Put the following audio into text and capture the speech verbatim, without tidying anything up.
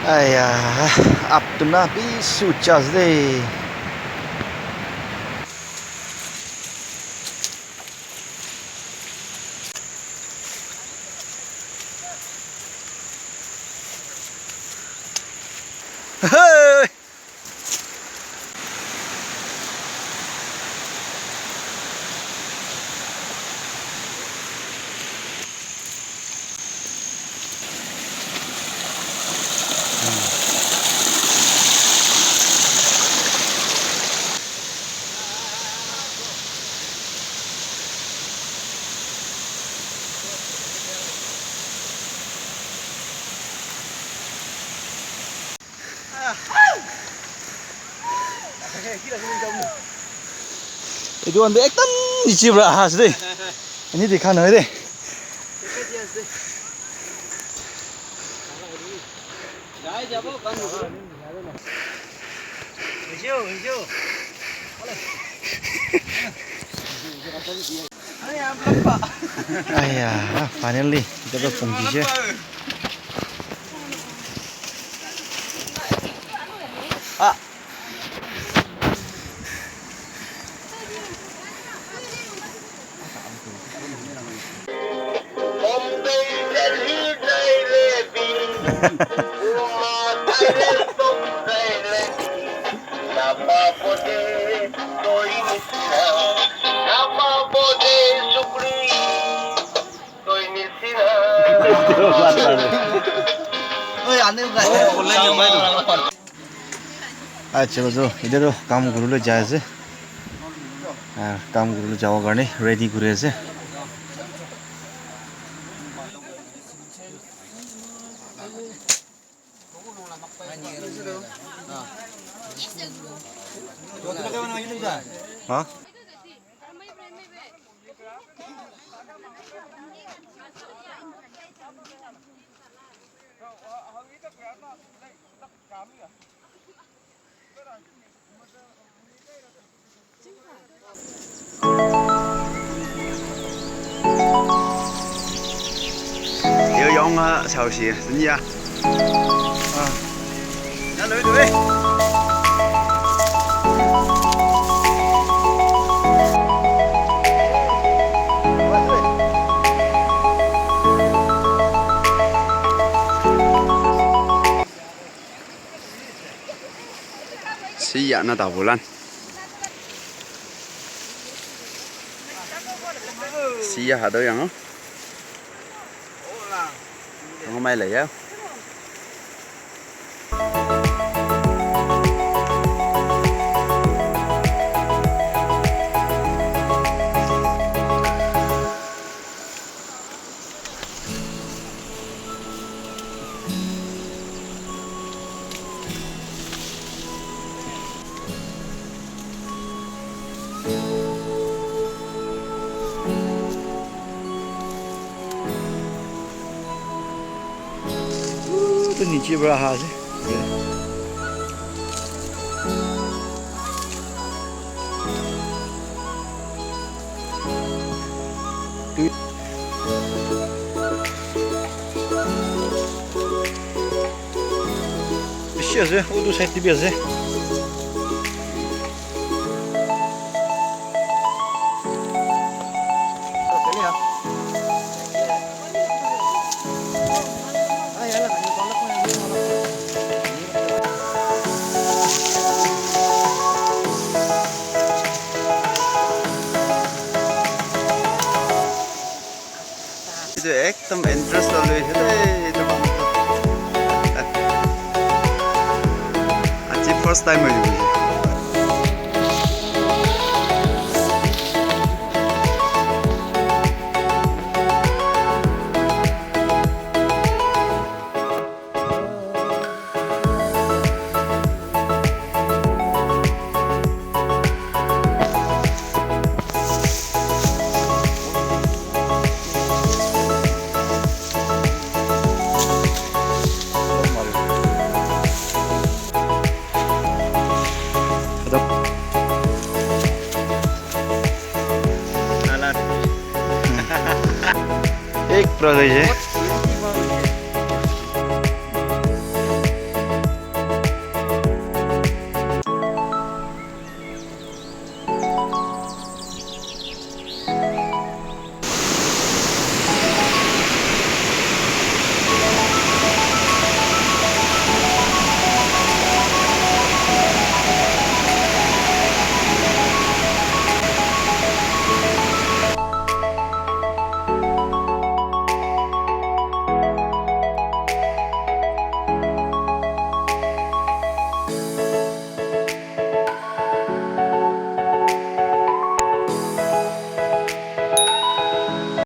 Aiya, up to na pi su chas de. Hey! Etu khan tu ekdum niche para aha ase de. Eni dikha nahoi de. Aiya, finally, etia toh pongchise. Ah. Acha, bajo, etia toh kam kuribole jai ase. Ah, kam kuribole jabo karne ready kuri ase. Ha? Yo, yong, ah, sao si, ni ya. Ah. Ya, lo, lo, eh. Siya na tabulan. Siya hado yang, oh. Ang may laya. Utu niche para aha ase. Bishi ase, utu side te bi ase. Etu ekdum interest la loi ase de, etu kam toh. Aji first time hoile. Ek pura gaise.